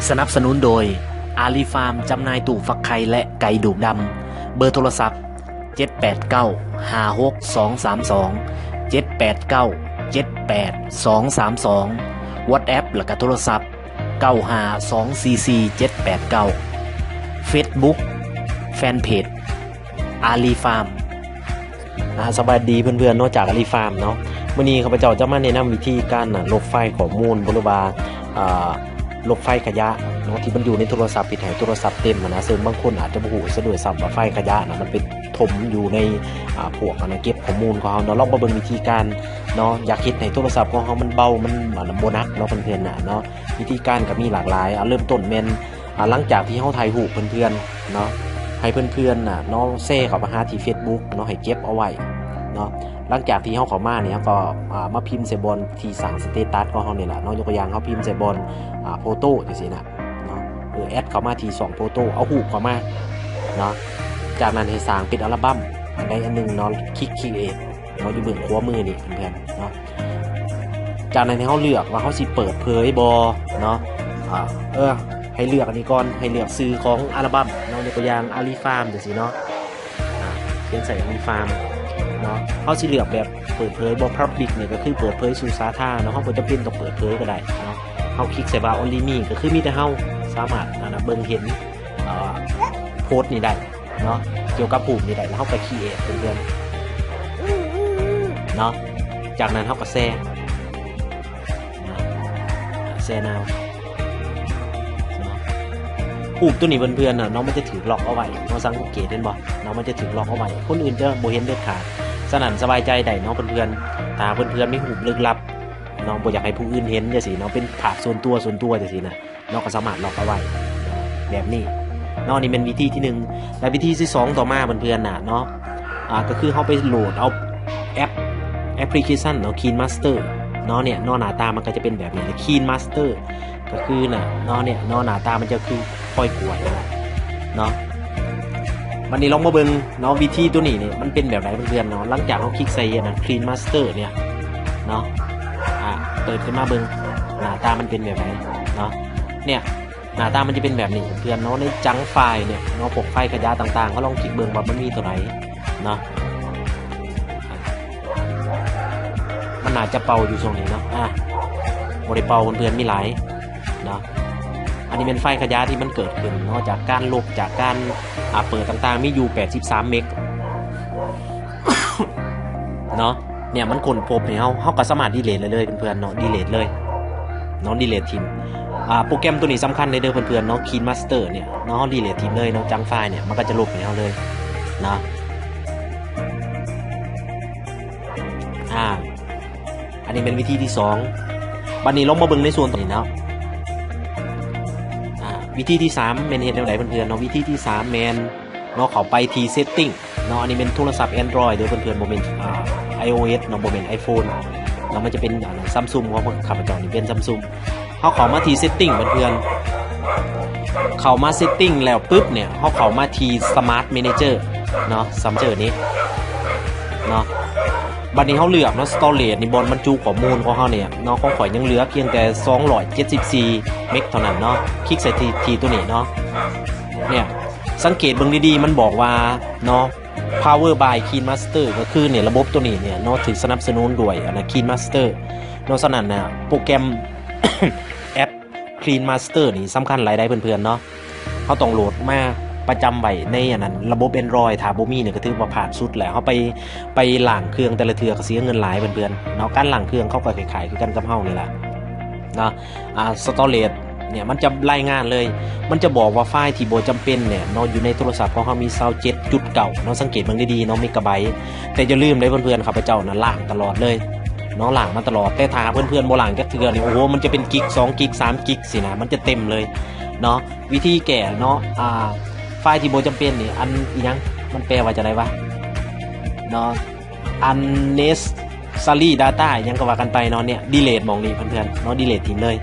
ສະໜັບສະໜູນໂດຍ ອາລີຟາມ ຈຳໜ່າຍຕູ້ຟັກໄຂ່ ແລະ ໄກ່ດູກດຳ. ເບີໂທລະສັບ ເຈັດແປດເກົ້າ ຫ້າຫົກສອງສາມສອງ, ເຈັດແປດເກົ້າ ເຈັດແປດສອງສາມສອງ, ວັອດແອັບ ແລະ ກະໂທລະສັບ ເກົ້າຫ້າສອງສີ່ສີ່ເຈັດແປດເກົ້າ, ເຟສບຸກ ແຟນເພຈ ອາລີຟາມ. ອາ ສະບາຍດີເພື່ອນໆເນາະ ຈາກອາລີຟາມເນາະ. ມື້ນີ້ຂ້າພະເຈົ້າຈະມາແນະນຳວິທີການ ອາ ລົບໄຟລ໌ຂໍ້ມູນ ຫຼືວ່າ ອາ ລົບໄຟລ໌ຂະຫຍະເນາະ ທີ່ມັນຢູ່ໃນໂທລະສັບ ເຮັດໃຫ້ໂທລະສັບເຕັມຫັ້ນນະ. ເຊິ່ງບາງຄົນອາດຈະບໍ່ຮູ້ຊະດ້ວຍຊ້ຳວ່າໄຟລ໌ຂະຫຍະນະ ມັນໄປຖົມຢູ່ໃນ ອາ ພວກອັນນະ ເກັບຂໍ້ມູນຂອງເຮົາເນາະ. ລອງມາເບິ່ງວິທີການເນາະ ຢາກເຮັດໃຫ້ໂທລະສັບຂອງເຮົາມັນເບົາ ມັນ ອາ ບໍ່ໜັກເນາະເພື່ອນໆນະເນາະ. ວິທີການກໍມີຫຼາກຫຼາຍ. ອາ ເລີ່ມຕົ້ນແມ່ນ ອາ ຫຼັງຈາກທີ່ເຮົາຖ່າຍຮູບເພື່ອນໆເນາະ ໃຫ້ເພື່ອນໆນະເນາະ ແຊເຂົ້າມາຫາທີ່ເຟສບຸກເນາະ ໃຫ້ເກັບເອົາໄວ້ເນາະ. ຫຼັງຈາກທີ່ເຮົາເຂົ້າມານີ້ ເຮົາກໍ ອາ ມາພິມໃສ່ບ່ອນທີ່ສ້າງສະເຕຕັດຂອງເຮົານີ້ແຫຼະເນາະ. ຍົກຕົວຢ່າງ ເຮົາພິມໃສ່ບ່ອນ ອາ ໂຟໂຕ້ຈັ່ງຊີ້ນະເນາະ ແອັດເຂົ້າມາທີ່ຊ່ອງໂຟໂຕ້ ເອົາຮູບເຂົ້າມາເນາະ. ຈາກນັ້ນໃຫ້ສ້າງເປັນອັລບັມອັນໃດອັນໜຶ່ງເນາະ ຄລິກຄຣີເອດ ເນາະ ຢູ່ເບື້ອງຂວາມືນີ້ເພື່ອນໆເນາະ. ຈາກນັ້ນໃຫ້ເຮົາເລືອກວ່າເຮົາຊິເປີດເຜີຍບໍ່ເນາະ ອາ ເອີ ໃຫ້ເລືອກອັນນີ້ກ່ອນ ໃຫ້ເລືອກຊື່ຂອງອັລບັມເນາະ ຍົກຕົວຢ່າງ ອາລີຟາມ ຈັ່ງຊີ້ເນາະ ອາ ຂຽນໃສ່ ອາລີຟາມ ເນາະ. ເຮົາຊິເລືອກແບບເປີດເຜີຍບໍ່ ພັບບລິກ ນີ້ກໍຄືເປີດເຜີຍສູ່ສາທາລະເນາະ ເຮົາບໍ່ຈຳເປັນຕ້ອງເປີດເຜີຍກໍໄດ້ເນາະ. ເຮົາຄລິກໃສ່ວ່າ ໂອນລີມີ ກໍຄືມີແຕ່ເຮົາສາມາດ ອັນນະ ເບິ່ງເຫັນ ອາ ໂພສນີ້ໄດ້ ເນາະ ກ່ຽວກັບຮູບນີ້ໄດ້ ແລ້ວເຮົາກໍຄຣີເອດເພື່ອນໆເນາະ. ຈາກນັ້ນເຮົາກໍແຊເນາະ ແຊນາວເນາະ. ຮູບໂຕນີ້ເພື່ອນໆນະເນາະ ມັນຈະຖືກລັອກເອົາໄວ້ເນາະ ສັງເກດເຫັນບໍ່ເນາະ ມັນຈະຖືກລັອກເອົາໄວ້ ຄົນອື່ນຈະບໍ່ເຫັນເດັດຂາດ. ສະນັ້ນສະບາຍໃຈໄດ້ເນາະເພື່ອນໆ ຖ້າເພື່ອນໆມີຮູບລຶກລັບເນາະ ບໍ່ຢາກໃຫ້ຜູ້ອື່ນເຫັນຈັ່ງຊີ້ເນາະ ເປັນພາບສ່ວນຕົວ ສ່ວນຕົວຈັ່ງຊີ້ນະ ເນາະ ກໍສາມາດລັອກເອົາໄວ້ແບບນີ້ເນາະ. ນີ້ແມ່ນວິທີທີໜຶ່ງ ແລະ ວິທີທີສອງຕໍ່ມາເພື່ອນໆນະເນາະ ອາ ກໍຄືເຮົາໄປໂຫຼດເອົາແອັບ ແອັບພລິເຄຊັນເນາະ ຄລີນມາສເຕີເນາະ. ເນາະ ໜ້າຕາມັນກໍຈະເປັນແບບນີ້ ຄລີນມາສເຕີ ກໍຄືນະເນາະ ເນາະ ໜ້າຕາມັນຈະຄືຄອຍກວດຫັ້ນນະເນາະ. ບັດນີ້ລອງມາເບິ່ງເນາະ ວິທີໂຕນີ້ນີ້ມັນເປັນແບບໃດເພື່ອນໆເນາະ. ຫຼັງຈາກເຮົາຄລິກໃສ່ອັນນັ້ນ ຄລີນມາສເຕີເນຍເນາະ ອາ ເປີດຂຶ້ນມາເບິ່ງ ໜ້າຕາມັນເປັນແບບໃດເນາະ. ເນຍ ໜ້າຕາມັນຈະເປັນແບບນີ້ເພື່ອນເນາະ ໃນຈັງໄຟລ໌ເນຍເນາະ ພວກໄຟລ໌ຂະຫຍະຕ່າງໆ ເຮົາລອງຄລິກເບິ່ງວ່າມັນມີໂຕໃດເນາະ. ມັນໜ້າຈະເປົ່າຢູ່ຊ່ວງນີ້ເນາະ ອາ ບໍ່ໄດ້ເປົ່າເພື່ອນໆ ມີຫຼາຍເນາະ. ອັນນີ້ແມ່ນໄຟລ໌ຂະຫຍະທີ່ມັນເກີດຂຶ້ນເນາະ ຈາກການລົບ ຈາກການ ອາ ເປີດຕ່າງໆ ມີຢູ່ແປດສິບສາມເມັກເນາະ. ເນຍ ມັນຄົ້ນພົບໃຫ້ເຮົາ ເຮົາກໍສາມາດດີລີດໄດ້ເລີຍເພື່ອນໆເນາະ ດີລີດເລີຍເນາະ ດີລີດຖິ້ມ. ອາ ໂປຣແກຣມໂຕນີ້ສຳຄັນເດ້ເດີເພື່ອນໆເນາະ ຄລີນມາສເຕີເນຍເນາະ ເຮົາດີລີດຖິ້ມເລີຍເນາະ ຈັງໄຟລ໌ເນຍ ມັນກໍຈະລົບໃຫ້ເຮົາເລີຍເນາະ. ອາ ອັນນີ້ແມ່ນວິທີທີສອງ. ບັດນີ້ລອງມາເບິ່ງໃນສ່ວນຕົວນີ້ເນາະ. ອາ ວິທີທີສາມແມ່ນເຮັດແນວໃດເພື່ອນໆເນາະ. ວິທີທີສາມແມ່ນເນາະ ເຂົ້າໄປທີ່ເຊັດຕິ້ງ ເນາະ. ອັນນີ້ແມ່ນໂທລະສັບແອນດຣອຍເດີເພື່ອນໆ ບໍ່ແມ່ນ ອາ ໄອໂອເອັສເນາະ ບໍ່ແມ່ນໄອໂຟນເນາະ. ມັນຈະເປັນ ອາ ຊຳຊຸງ ຂອງຂ້າພະເຈົ້ານີ້ເປັນຊຳຊຸງ. ເຮົາເຂົ້າມາທີ່ເຊັດຕິ້ງເພື່ອນໆ ເຂົ້າມາເຊັດຕິ້ງແລ້ວປຶບເນຍ ເຮົາເຂົ້າມາທີ່ສະມາດແມເນເຈີເນາະ ສະມາດແມເນເຈີນີ້ເນາະ. ບັດນີ້ເຮົາເລືອກເນາະ ສະຕໍເຣຈນີ້ ບ່ອນບັນຈຸຂໍ້ມູນຂອງເຮົາເນຍເນາະ ຂອງຂ້ອຍຍັງເຫຼືອພຽງແຕ່ສອງຮ້ອຍເຈັດສິບສີ່ເມັກເທົ່ານັ້ນເນາະ. ຄລິກໃສ່ທີ່ ທີ່ໂຕນີ້ເນາະ. ເນຍ ສັງເກດເບິ່ງດີໆ ມັນບອກວ່າເນາະ ພາວເວີບາຍຄລີນມາສເຕີ ກໍຄືເນຍ ລະບົບໂຕນີ້ເນຍເນາະ ຖືກສະໜັບສະໜູນດ້ວຍອັນນະ ຄລີນມາສເຕີເນາະ. ສະນັ້ນນະ ໂປຣແກຣມແອັບຄລີນມາສເຕີນີ້ສຳຄັນຫຼາຍໃດເພື່ອນໆເນາະ. ເຮົາຕ້ອງໂຫຼດມາປະຈຳໄວ້ໃນອັນນັ້ນ ລະບົບແອນດຣອຍ ຖ້າບໍ່ມີນີ້ກໍຖືວ່າພາດສຸດແລ້ວ. ເຮົາໄປ ໄປລ້າງເຄື່ອງແຕ່ລະເທື່ອກໍເສຍເງິນຫຼາຍເພື່ອນໆເນາະ. ການລ້າງເຄື່ອງເຂົາກໍຄ້າຍໆຄືກັນກັບເຮົານີ້ແຫຼະເນາະ. ອາ ສະຕໍເຣຈເນຍ ມັນຈະລາຍງານເລີຍ ມັນຈະບອກວ່າໄຟລ໌ທີ່ບໍ່ຈຳເປັນເນຍເນາະ ຢູ່ໃນໂທລະສັບຂອງເຮົາມີຊາວເຈັດຈຸດເກົ້າເນາະ. ສັງເກດເບິ່ງດີໆເນາະ ເມກາໄບ. ແຕ່ຢ່າລືມເດ້ເພື່ອນໆ ຂ້າພະເຈົ້ານະລ້າງຕະຫຼອດເລີຍເນາະ ລ້າງມາຕະຫຼອດ. ແຕ່ຖ້າເພື່ອນໆບໍ່ລ້າງຈັກເທື່ອນີ້ ໂອ້ໂຫ ມັນຈະເປັນກິກ ສອງກິກ ສາມກິກຊີ້ນະ ມັນຈະເຕັມເລີຍເນາະ. ວິທີແກ້ເນາະ ອາ ໄຟລ໌ທີ່ບໍ່ຈຳເປັນນີ້ ອັນອີ່ຫຍັງ ມັນແປວ່າຈັ່ງໃດວະເນາະ unnecessary data ອີ່ຫຍັງກໍວ່າກັນໄປເນາະ. ເນຍ ດີລີດໝ່ອງນີ້ເພື່ອນໆເນາະ ດີລີດຖິ້ມເລີຍ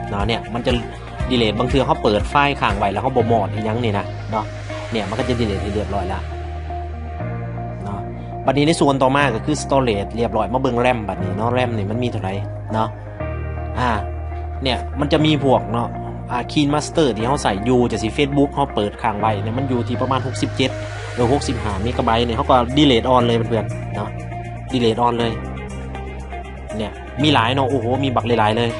ເນາະ. ເນຍ ມັນຈະດີລີດ ບາງເທື່ອເຮົາເປີດໄຟລ໌ຄ້າງໄວ້ແລ້ວເຮົາບໍ່ມອດອີ່ຫຍັງນີ້ນະເນາະ. ເນຍ ມັນກໍຈະດີລີດໃຫ້ລຽບຮ້ອຍແລ້ວເນາະ. ບັດນີ້ໃນສ່ວນຕໍ່ມາກໍຄືສະຕໍເຣຈລຽບຮ້ອຍ ມາເບິ່ງແຣມບັດນີ້ເນາະ ແຣມນີ້ມັນມີເທົ່າໃດເນາະ. ອາ ເນຍ ມັນຈະມີພວກເນາະ ອ່າ KineMaster ທີ່ເຮົາໃຊ້ຢູ່ ຈັ່ງຊີ້ Facebook ເຮົາເປີດຄ້າງໄວ້ເນຍ ມັນຢູ່ທີ່ປະມານຫົກສິບເຈັດ ຫຼື ຫົກສິບຫ້າເມກະໄບເນຍ ເຮົາກໍ delete all ເລີຍເພື່ອນໆເນາະ delete all ເລີຍ. ເນຍ ມີຫຼາຍເນາະ ໂອ້ໂຫ ມີບັກຫຼາຍໆເລີຍ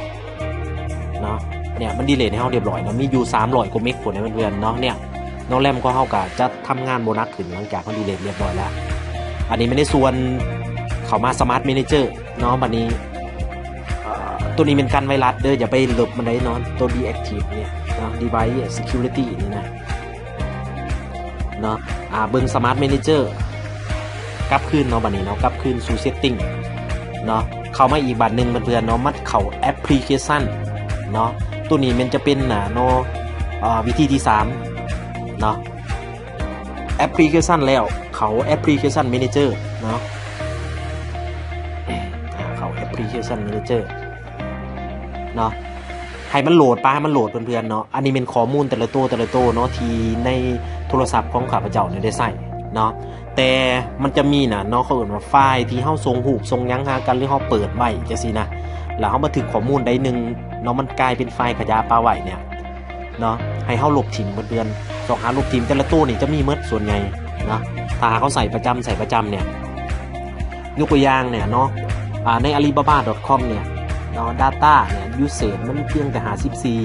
ເນາະ. ເນຍ ມັນ delete ໃຫ້ເຮົາຮຽບຮ້ອຍເນາະ ມີຢູ່ສາມຮ້ອຍກວ່າເມກພຸ້ນເນຍເພື່ອນໆເນາະ. ເນຍ ນ້ອງແຣມຂອງເຮົາກໍຈະທຳງານບໍ່ໜັກຂຶ້ນ ຫຼັງຈາກເຮົາ delete ຮຽບຮ້ອຍແລ້ວ. ອັນນີ້ແມ່ນໃນສ່ວນເຂົ້າມາ Smart Manager ເນາະ. ບັດນີ້ ເອີ ໂຕນີ້ແມ່ນກັນໄວຣັສເດີ ຢ່າໄປເລິບມັນໄດ໋ເນາະ ໂຕ Deactive ເນຍເນາະ Device Security ນີ້ນະເນາະ. ອ່າ ເບິ່ງ Smart Manager ກັບຄືນເນາະ ບັດນີ້ເນາະ ກັບຄືນສູ່ Setting ເນາະ. ເຂົ້າມາອີກບາດໜຶ່ງເພື່ອນໆເນາະ ມັນເຂົ້າ Application ເນາະ. ໂຕນີ້ແມ່ນຈະເປັນ ອ່າ ເນາະ ເອີ ວິທີທີສາມເນາະ. Application ແລ້ວ ເຂົ້າ Application Manager ເນາະ ອ່າ ເຂົ້າ Application Manager ເນາະ ໃຫ້ມັນໂຫຼດ ປະໃຫ້ມັນໂຫຼດເພື່ອນໆເນາະ. ອັນນີ້ແມ່ນຂໍ້ມູນແຕ່ລະໂຕ ແຕ່ລະໂຕເນາະ ທີ່ໃນໂທລະສັບຂອງຂ້າພະເຈົ້ານີ້ໄດ້ໃຊ້ເນາະ. ແຕ່ມັນຈະມີນະເນາະ ເຂົາເອີ້ນວ່າໄຟລ໌ທີ່ເຮົາສົ່ງຮູບສົ່ງຫຍັງຫາກັນ ຫຼືເຮົາເປີດໄວ້ຈັ່ງຊີ້ນະ ແລ້ວເຮົາບັນທຶກຂໍ້ມູນໃດໜຶ່ງເນາະ ມັນກາຍເປັນໄຟລ໌ຂະຫຍະປະໄວ້ເນຍ ເນາະ ໃຫ້ເຮົາລົບຖິ້ມເພື່ອນໆ ຊອກຫາລົບຖິ້ມ. ແຕ່ລະໂຕນີ້ຈະມີໝົດສ່ວນໃຫຍ່ເນາະ ຖ້າຫາກເຮົາໃຊ້ປະຈຳ ໃຊ້ປະຈຳເນຍ. ຍົກຕົວຢ່າງເນຍເນາະ ອ່າ ໃນ Alibaba.com ເນຍເນາະ data ເນຍ usage ມັນພຽງແຕ່ຫ້າສິບສີ່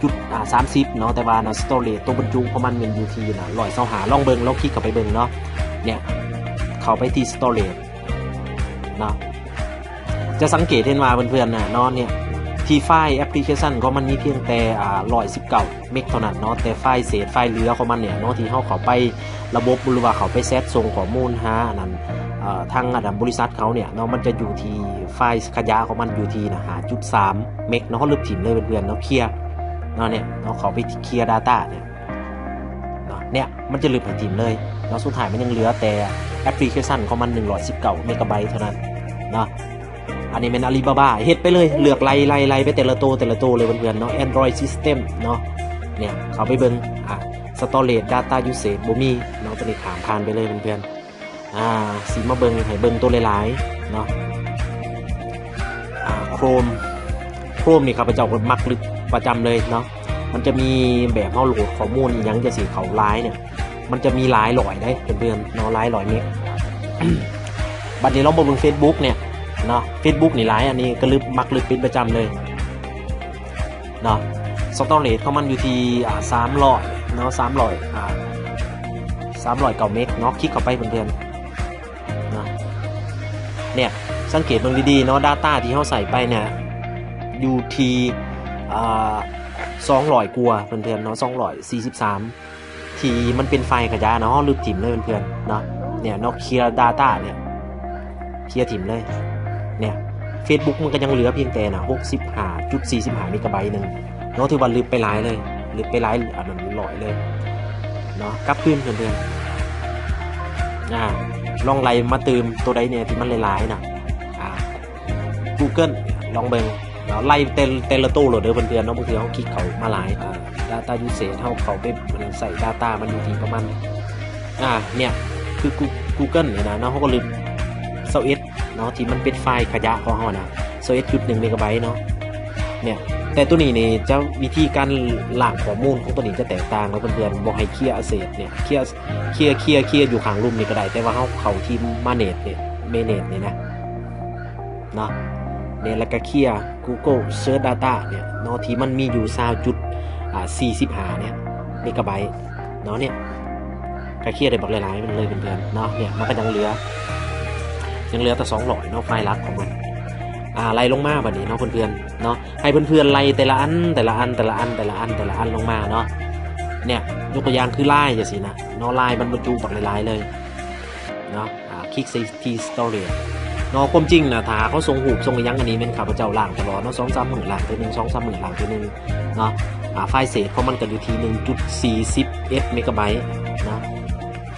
ຈຸດສາມສິບເນາະ ແຕ່ວ່ານະ storage ໂຕບັນຈຸຂອງມັນແມ່ນຢູ່ທີ່ນະຮ້ອຍຊາວຫ້າ. ລອງເບິ່ງ ລອງຄລິກເຂົ້າໄປເບິ່ງເນາະ. ເນຍ ເຂົ້າໄປທີ່ storage ເນາະ ຈະສັງເກດເຫັນວ່າເພື່ອນໆນະເນາະ ເນຍ ທີ່ໄຟລ໌ application ຂອງມັນມີພຽງແຕ່ ອ່າ ຮ້ອຍສິບເກົ້າເມກເທົ່ານັ້ນເນາະ ແຕ່ໄຟລ໌ເສດ ໄຟລ໌ເຫຼືອຂອງມັນເນຍເນາະ ທີ່ເຮົາເຂົ້າໄປລະບົບ ຫຼືວ່າເຂົ້າໄປແຊັດສົ່ງຂໍ້ມູນຫາອັນນັ້ນ ເອີ ທາງອັນນັ້ນບໍລິສັດເຂົາເນຍເນາະ ມັນຈະຢູ່ທີ່ໄຟລ໌ຂະຫຍະຂອງມັນຢູ່ທີ່ນະ ຫ້າຈຸດສາມເມກເນາະ. ເຮົາລຶບຖິ້ມເລີຍເພື່ອນໆເນາະ ເຄຍເນາະ ເນຍເນາະ ເຂົ້າໄປເຄຍ data ເນຍ ເນາະ ເນຍ ມັນຈະລຶບໃຫ້ຖິ້ມເລີຍເນາະ. ສຸດທ້າຍມັນຍັງເຫຼືອແຕ່ application ຂອງມັນ ໜຶ່ງຮ້ອຍສິບເກົ້າເມກະໄບເທົ່ານັ້ນເນາະ. ອັນນີ້ແມ່ນ Alibaba ເຮັດໄປເລີຍ ເລືອກໄລ່ ໄລ່ ໄລ່ໄປແຕ່ລະໂຕ ແຕ່ລະໂຕເລີຍເພື່ອນໆເນາະ. Android System ເນາະ ເນຍ ເຂົ້າໄປເບິ່ງ ອ່າ Storage Data Usage ບໍ່ມີເນາະ ຕົວນີ້ຂ້າມຜ່ານໄປເລີຍເພື່ອນໆ. ອ່າ ຊິມາເບິ່ງ ໃຫ້ເບິ່ງໂຕຫຼາຍໆເນາະ. ອ່າ Chrome Chrome ນີ້ຂ້າພະເຈົ້າກໍມັກລຶບປະຈຳເລີຍເນາະ. ມັນຈະມີແບບເຮົາໂຫຼດຂໍ້ມູນອີ່ຫຍັງຈັ່ງຊີ້ເຂົ້າຫຼາຍເນຍ ມັນຈະມີຫຼາຍຮ້ອຍເດ້ເພື່ອນໆເນາະ ຫຼາຍຮ້ອຍເມກ. ບັດນີ້ລອງມາເບິ່ງ Facebook ເນຍເນາະ Facebook ນີ້ຫຼາຍ ອັນນີ້ກໍລຶບ ມັກລຶບເປັນປະຈຳເລີຍເນາະ. Storage ຂອງມັນຢູ່ທີ່ ອ່າ ສາມຮ້ອຍເນາະ ສາມຮ້ອຍ ອ່າ ສາມຮ້ອຍເກົ້າເມກເນາະ. ຄລິກເຂົ້າໄປເພື່ອນໆ ເນາະ ເນຍ ສັງເກດເບິ່ງດີໆເນາະ data ທີ່ເຮົາໃສ່ໄປເນຍ ຢູ່ທີ່ ອ່າ ສອງຮ້ອຍກວ່າເພື່ອນໆເນາະ ສອງຮ້ອຍສີ່ສິບສາມ ທີ່ມັນເປັນໄຟລ໌ຂະຫຍະເນາະ ເຮົາລຶບຖິ້ມເລີຍເພື່ອນໆເນາະ. ເນຍເນາະ ເຄຍ data ເນຍ ເຄຍຖິ້ມເລີຍ. ເນຍ Facebook ມັນກໍຍັງເຫຼືອພຽງແຕ່ນະ ຫົກສິບຫ້າຈຸດສີ່ສິບຫ້າເມກະໄບໜຶ່ງເນາະ ຖືວ່າລຶບໄປຫຼາຍເລີຍ ລຶບໄປຫຼາຍ ອັນນັ້ນ ຮ້ອຍເລີຍເນາະ. ກັບຄືນເພື່ອນໆ ອ່າ ລອງໄລ່ມາຕື່ມ ໂຕໃດແດ່ທີ່ມັນຫຼາຍໆນະ ອ່າ Google ລອງເບິ່ງເນາະ ໄລ່ແຕ່ ແຕ່ລະໂຕໂລດເດີເພື່ອນໆເນາະ. ບາງເທື່ອເຮົາຄລິກເຂົ້າມາຫຼາຍ ອ່າ data usage ເຮົາເຂົ້າໄປໃສ່ data ມັນຢູ່ທີ່ປະມານ ອ່າ ເນຍ ຄື Goo- Google ນີ້ນະເນາະ ເຮົາກໍລຶບຊາວເອັດເນາະ ທີ່ມັນເປັນໄຟລ໌ຂະຫຍະຂອງເຮົານະ ຊາວເອັດຈຸດໜຶ່ງເມກະໄບເນາະ. ເນຍ ແຕ່ໂຕນີ້ນີ້ຈະ ວິທີການລ້າງຂໍ້ມູນຂອງໂຕນີ້ຈະແຕກຕ່າງເນາະເພື່ອນໆ ບໍ່ໃຫ້ເຄຍ access ເນຍ ເຄຍ ເຄຍ ເຄຍ ເຄຍຢູ່ຂ້າງລຸ່ມນີ້ກໍໄດ້ ແຕ່ວ່າເຮົາເຂົ້າທີ່ manage ເນຍ manage ນີ້ນະເນາະ. ເນຍ ແລ້ວກໍເຄຍ Google Search Data ເນຍເນາະ ທີ່ມັນມີຢູ່ ຊາວຈຸດ ອ່າ ສີ່ສິບຫ້າເນຍ ເມກະໄບເນາະ. ເນຍ ກໍເຄຍໄດ້ບັກຫຼາຍໆມັນເລີຍເພື່ອນໆເນາະ. ເນຍ ມັນກໍຍັງເຫຼືອ ຍັງເຫຼືອແຕ່ສອງຮ້ອຍເນາະ ໄຟລ໌ຫຼັກຂອງມັນ. ອ່າ ໄລ່ລົງມາບັດນີ້ເນາະເພື່ອນໆເນາະ ໃຫ້ເພື່ອນໆໄລ່ແຕ່ລະອັນ ແຕ່ລະອັນ ແຕ່ລະອັນ ແຕ່ລະອັນ ແຕ່ລະອັນລົງມາເນາະ. ເນຍ ຍົກຕົວຢ່າງຄື Line ຈັ່ງຊີ້ນະເນາະ Line ມັນບັນຈຸບັກຫຼາຍໆເລີຍເນາະ. ອ່າ ຄລິກໃສ່ທີ່ Storage ເນາະ. ຄວາມຈິງນະ ຖ້າເຮົາສົ່ງຮູບສົ່ງອີ່ຫຍັງ ອັນນີ້ແມ່ນຂ້າພະເຈົ້າລ້າງຕະຫຼອດເນາະ ສອງສາມມື້ລ້າງເທື່ອໜຶ່ງ ສອງສາມມື້ລ້າງເທື່ອໜຶ່ງເນາະ. ອ່າ ໄຟລ໌ເສດຂອງມັນກໍຢູ່ທີ່ ໜຶ່ງຈຸດສີ່ສິບເອັດເມກະໄບເນາະ.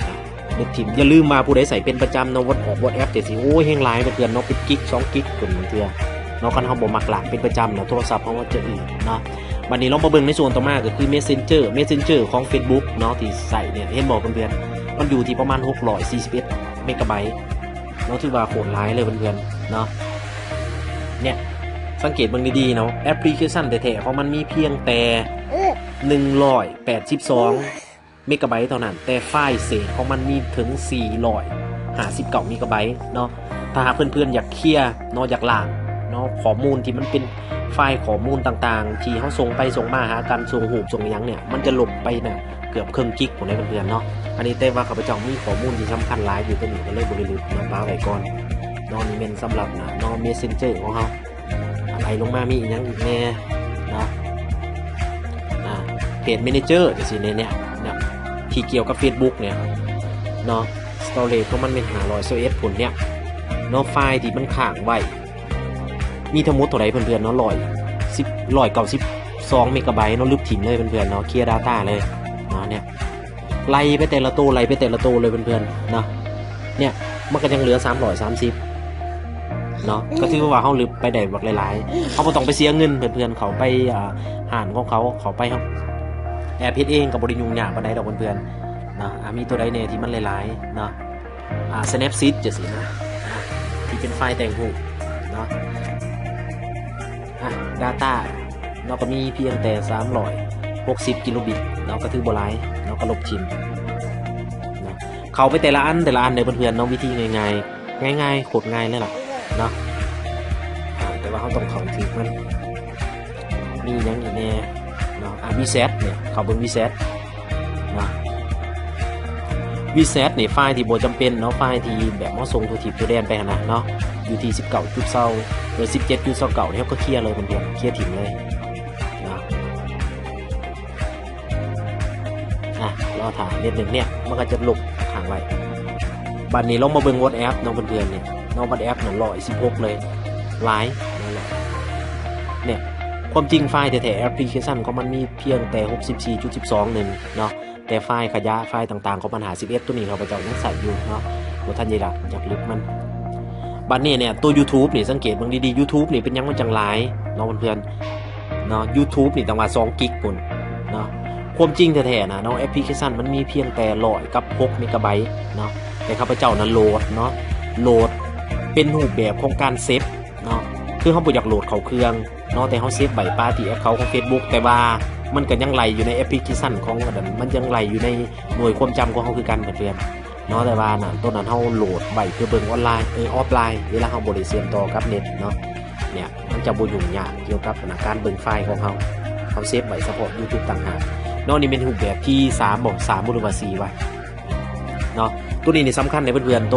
ອ່າ ລຶບຖິ້ມ ຢ່າລືມວ່າຜູ້ໃດໃຊ້ເປັນປະຈຳເນາະ ວັດອອກ WhatsApp ຈັ່ງຊີ້ ໂອ້ຍ ແຮ່ງຫຼາຍເພື່ອນເນາະ ເປັນກິກສອງກິກພຸ້ນບາງເທື່ອເນາະ ຄັນເຮົາບໍ່ມັກລ້າງເປັນປະຈຳນະ ໂທລະສັບເຮົາມັນຈະອືດເນາະ. ບັດນີ້ລອງມາເບິ່ງໃນສ່ວນຕໍ່ມາ ກໍຄື Messenger Messenger ຂອງ Facebook ເນາະ ທີ່ໃຊ້ເນຍ ເຫັນບໍ່ເພື່ອນໆ ມັນຢູ່ທີ່ປະມານຫົກຮ້ອຍສີ່ສິບເອັດເມກະໄບເນາະ ຖືວ່າໂຄດຫຼາຍເລີຍເພື່ອນໆເນາະ. ເນຍ ສັງເກດເບິ່ງດີໆເນາະ ແອັບພລິເຄຊັນແທ້ໆຂອງມັນມີພຽງແຕ່ໜຶ່ງຮ້ອຍແປດສິບສອງເມກະໄບເທົ່ານັ້ນ, ແຕ່ໄຟລ໌ເສດຂອງມັນມີເຖິງສີ່ຮ້ອຍຫ້າສິບເກົ້າເມກະໄບເນາະ. ຖ້າຫາກເພື່ອນໆຢາກເຄຍເນາະ ຢາກລ້າງເນາະ ຂໍ້ມູນທີ່ມັນເປັນໄຟລ໌ຂໍ້ມູນຕ່າງໆ ທີ່ເຮົາສົ່ງໄປສົ່ງມາຫາກັນ ສົ່ງຮູບສົ່ງຫຍັງເນຍ ມັນຈະລົບໄປນະ ເກືອບເຄິ່ງກິກພຸ້ນເດ້ເພື່ອນໆເນາະ. ອັນນີ້ແຕ່ວ່າຂ້າພະເຈົ້າມີຂໍ້ມູນທີ່ສຳຄັນຫຼາຍຢູ່ ໂຕນີ້ກໍເລີຍບໍ່ໄດ້ລຶບເນາະ ປະໄວ້ກ່ອນເນາະ. ນີ້ແມ່ນສຳລັບນະເນາະ ເມສເຊັນເຈີຂອງເຮົາ ອາ ໄລ່ລົງມາມີອີ່ຫຍັງອີກແດ່ເນາະ ອາ ເພຈແມເນເຈີຈັ່ງຊີ້ເນຍ ເນຍ ທີ່ກ່ຽວກັບເຟສບຸກເນຍເນາະ ສະຕໍເຣຈຂອງມັນແມ່ນຫ້າຮ້ອຍຊາວເອັດພຸ້ນເນຍເນາະ. ໄຟລ໌ທີ່ມັນຄ້າງໄວ້ ມີທັງໝົດເທົ່າໃດເພື່ອນໆເນາະ ຮ້ອຍສິບ ຮ້ອຍເກົ້າສິບສອງເມກະໄບເນາະ ລຶບຖິ້ມເລີຍເພື່ອນໆເນາະ ເຄຍດາຕ້າເລີຍເນາະ. ເນຍ ໄລ່ໄປແຕ່ລະໂຕ ໄລ່ໄປແຕ່ລະໂຕເລີຍເພື່ອນໆເນາະ. ເນຍ ມັນກໍຍັງເຫຼືອສາມຮ້ອຍສາມສິບເນາະ ກໍຖືວ່າເຮົາລຶບໄປໄດ້ບັກຫຼາຍໆ ເຮົາບໍ່ຕ້ອງໄປເສຍເງິນເພື່ອນໆ ເຂົ້າໄປ ອ່າ ຮ້ານຂອງເຂົາ ເຂົ້າໄປ ເຮົາແອບເຮັດເອງ ກໍບໍ່ໄດ້ຫຍຸ້ງຍາກປານໃດດອກເພື່ອນໆເນາະ. ອາ ມີໂຕໃດແດ່ທີ່ມັນຫຼາຍໆເນາະ ອ່າ ສະແນັບຊີດຈັ່ງຊີ້ນະ ອ່າ ທີ່ເປັນໄຟລ໌ແຕ່ງຮູບເນາະ. ອ່າ ດາຕ້າເນາະ ກໍມີພຽງແຕ່ສາມຮ້ອຍຫົກສິບກິໂລບິດເນາະ ກໍຖືບໍ່ຫຼາຍເນາະ ກໍລົບຖິ້ມເນາະ. ເຂົ້າໄປແຕ່ລະອັນ ແຕ່ລະອັນເດີເພື່ອນໆເນາະ ວິທີງ່າຍໆ ງ່າຍໆ ໂຄດງ່າຍເລີຍລະເນາະ. ອ່າ ແຕ່ວ່າເຮົາຕ້ອງເຂົ້າຖືກມັນ ມີຫຍັງອີກແດ່ເນາະ. ອ່າ ວີແຊັດເນຍ ເຂົ້າເບິ່ງວີແຊັດ ເນາະ ວີແຊັດນີ້ ໄຟລ໌ທີ່ບໍ່ຈຳເປັນເນາະ ໄຟລ໌ທີ່ແບບເຮົາສົ່ງທົ່ວທິດທົ່ວແດນໄປຫັ້ນນະເນາະ ຢູ່ທີ່ສິບເກົ້າຈຸດຊາວ ເອີ ສິບເຈັດຈຸດຊາວເກົ້າ ເຮົາກໍເຄຍເລີຍເພື່ອນໆ ເຄຍຖິ້ມເລີຍເນາະ. ອ່ະ ລໍຖ້າເນັດໜຶ່ງເນຍ ມັນກໍຈະລົບຄ້າງໄວ້. ບັດນີ້ລອງມາເບິ່ງວັອດແອັບເນາະເພື່ອນໆ ນີ້ເນາະ ວັອດແອັບນັ້ນຮ້ອຍສິບຫົກເລີຍ ຫຼາຍ ເນຍ. ຄວາມຈິງໄຟລ໌ແທ້ໆ ແອັບພລິເຄຊັນຂອງມັນມີພຽງແຕ່ຫົກສິບສີ່ຈຸດສິບສອງໜຶ່ງເນາະ ແຕ່ໄຟລ໌ຂະຫຍາຍ ໄຟລ໌ຕ່າງໆຂອງມັນຫ້າສິບເອັດ ໂຕນີ້ຂ້າພະເຈົ້າຍັງໃຊ້ຢູ່ເນາະ ບໍ່ທັນໄດ້ລະ ຢາກລຶບມັນ. ບັດນີ້ເນຍ ໂຕຢູທູບນີ້ ສັງເກດເບິ່ງດີໆ ຢູທູບນີ້ເປັນຫຍັງມັນຈັ່ງຫຼາຍເນາະເພື່ອນໆ ເນາະ ຢູທູບນີ້ຕ້ອງວ່າສອງກິກພຸ້ນເນາະ. ຄວາມຈິງແທ້ໆນະເນາະ ແອັບພລິເຄຊັນມັນມີພຽງແຕ່ຮ້ອຍກັບຫົກເມກາໄບເນາະ ແຕ່ຂ້າພະເຈົ້ານັ້ນໂຫຼດເນາະ ໂຫຼດເປັນຮູບແບບຂອງການເຊບ ເນາະ ຄືເຮົາບໍ່ຢາກໂຫຼດເຂົ້າເຄື່ອງເນາະ ແຕ່ເຮົາເຊບໄວ້ປະຕິແອັກເຄົາຂອງເຟສບຸກ ແຕ່ວ່າມັນກໍຍັງໄລ່ຢູ່ໃນແອັບພລິເຄຊັນຂອງອັນນັ້ນ ມັນຍັງໄລ່ຢູ່ໃນໜ່ວຍຄວາມຈຳຂອງເຮົາຄືກັນເພື່ອນໆເນາະ. ແຕ່ວ່ານັ້ນ ໂຕນັ້ນເຮົາໂຫຼດໄວ້ເພື່ອເບິ່ງອອນລາຍ ເອີ ອອຟລາຍ ເວລາເຮົາບໍ່ໄດ້ເຊື່ອມຕໍ່ກັບເນັດເນາະ. ເນຍ ມັນຈະບໍ່ຫຍຸ້ງຍາກກ່ຽວກັບອັນນັ້ນ ການເບິ່ງໄຟລ໌ຂອງເຮົາ ເຮົາເຊບໄວ້ສະເພາະຢູທູບຕ່າງຫາກເນາະ. ນີ້ແມ່ນຮູບແບບທີສາມບໍ ສາມບໍ ຫຼືວ່າສີ່ວະ ເນາະ. ໂຕນີ້ນີ້ສຳຄັນເດ້ເພື່ອນໆ ໂຕ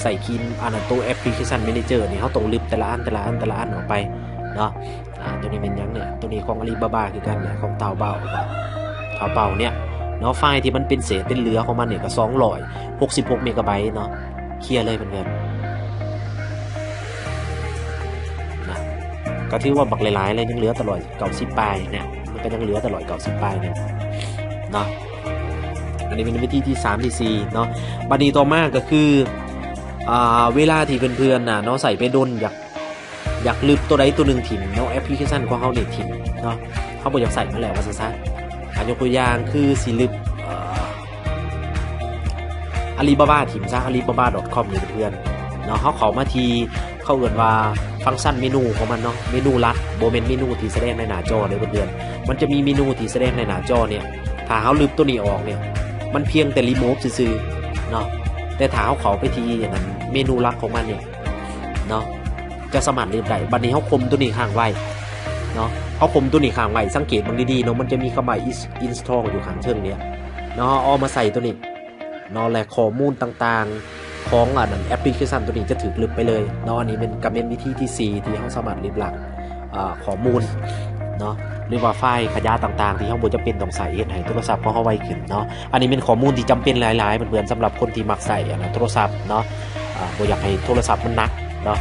ໃສ່ຄີນ ອັນນັ້ນ ໂຕແອັບພລິເຄຊັນແມເນເຈີນີ້ ເຮົາຕ້ອງລຶບແຕ່ລະອັນ ແຕ່ລະອັນ ແຕ່ລະອັນອອກໄປເນາະ. ອ່າ ໂຕນີ້ແມ່ນຫຍັງເນຍ? ໂຕນີ້ຂອງອາລີບາບາຄືກັນເນຍ ຂອງທ້າວເບົາ ທ້າວເປົາເນຍເນາະ. ໄຟລ໌ທີ່ມັນເປັນເສດເປັນເຫຼືອຂອງມັນນີ້ກໍສອງຮ້ອຍຫົກສິບຫົກເມກາໄບເນາະ ເຄຍເລີຍເພື່ອນໆນະ. ກໍຖືວ່າບັກຫຼາຍໆເລີຍ ຍັງເຫຼືອແຕ່ຮ້ອຍເກົ້າສິບປາຍເນຍ ມັນກໍຍັງເຫຼືອແຕ່ຮ້ອຍເກົ້າສິບປາຍເນຍເນາະ. ອັນນີ້ເປັນວິທີທີສາມ ທີສີ່ເນາະ. ບັດນີ້ຕໍ່ມາກໍຄື ອ່າ ເວລາທີ່ເພື່ອນໆນະເນາະ ໃຊ້ໄປດົນ ຢາກ ຢາກລຶບໂຕໃດໂຕໜຶ່ງຖິ້ມເນາະ ແອັບພລິເຄຊັນຂອງເຮົານີ້ຖິ້ມເນາະ ເຮົາບໍ່ຢາກໃຊ້ມັນແລ້ວວ່າຊັ້ນຊະ. ອ່າ ຍົກຕົວຢ່າງຄືຊິລຶບ ເອີ ອາລີບາບາຖິ້ມຊະ ອາລີບາບາດອດຄອມນີ້ເພື່ອນໆເນາະ. ເຮົາເຂົ້າມາທີ່ ເຂົາເອີ້ນວ່າຟັງຊັນເມນູຂອງມັນເນາະ ເມນູຫຼັກ ບໍ່ແມ່ນເມນູທີ່ສະແດງໃນໜ້າຈໍເດີເພື່ອນໆ. ມັນຈະມີເມນູທີ່ສະແດງໃນໜ້າຈໍເນຍ ຖ້າເຮົາລຶບໂຕນີ້ອອກເນຍ ມັນພຽງແຕ່ຣີມູຟຊື່ໆເນາະ ແຕ່ຖ້າເຮົາເຂົ້າໄປທີ່ອັນນັ້ນ ເມນູຫຼັກຂອງມັນເນຍເນາະ ຈະສາມາດລຶບໄດ້. ບັດນີ້ເຮົາຂົ່ມໂຕນີ້ຄ້າງໄວ້ເນາະ ເຮົາຂົ່ມໂຕນີ້ຄ້າງໄວ້ ສັງເກດເບິ່ງດີໆເນາະ ມັນຈະມີຄຳວ່າ ອິນສະຕໍ ຢູ່ຂ້າງເທິງເນຍເນາະ ເຮົາເອົາມາໃສ່ໂຕນີ້ ເນາະ ແລະ ຂໍ້ມູນຕ່າງໆຂອງອັນນັ້ນ ແອັບພລິເຄຊັນໂຕນີ້ຈະຖືກລຶບໄປເລີຍເນາະ. ອັນນີ້ແມ່ນ ກໍແມ່ນວິທີທີສີ່ ທີ່ເຮົາສາມາດລຶບລ້າງ ເອີ ຂໍ້ມູນເນາະ ຫຼືວ່າໄຟລ໌ຂະຫຍາຍຕ່າງໆ ທີ່ເຮົາບໍ່ຈຳເປັນຕ້ອງໃຊ້ ເຮັດໃຫ້ໂທລະສັບຂອງເຮົາໄວຂຶ້ນເນາະ. ອັນນີ້ແມ່ນຂໍ້ມູນທີ່ຈຳເປັນຫຼາຍໆ ເພື່ອນໆ ສຳລັບຄົນທີ່ມັກໃຊ້ອັນນັ້ນ ໂທລະສັບເນາະ ເອີ ບໍ່ຢາກໃຫ້ໂທລະສັບມັນໜັກເນາະ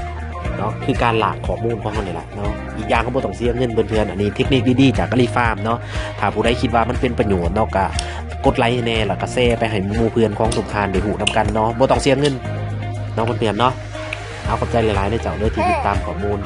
ເນາະ ຄືການລາກຂໍ້ມູນຂອງເຮົານີ້ແຫຼະ ເນາະ. ອີກຢ່າງເຮົາບໍ່ຕ້ອງເສຍເງິນເພື່ອນໆ. ອັນນີ້ເທັກນິກດີໆຈາກອາລີຟາມເນາະ. ຖ້າຜູ້ໃດຄິດວ່າມັນເປັນປະໂຫຍດເນາະ ກະກົດໄລໃຫ້ແດ່ ແລ້ວກະແຊໄປໃຫ້ໝູ່ເພື່ອນຂອງທຸກທ່ານໄດ້ຮູ້ນຳກັນເນາະ. ບໍ່ຕ້ອງເສຍເງິນເນາະເພື່ອນໆເນາະ. ເອົາ ຂອບໃຈຫຼາຍໆເດີເຈົ້າເດີ ທີ່ຕິດຕາມຂໍ້ມູນ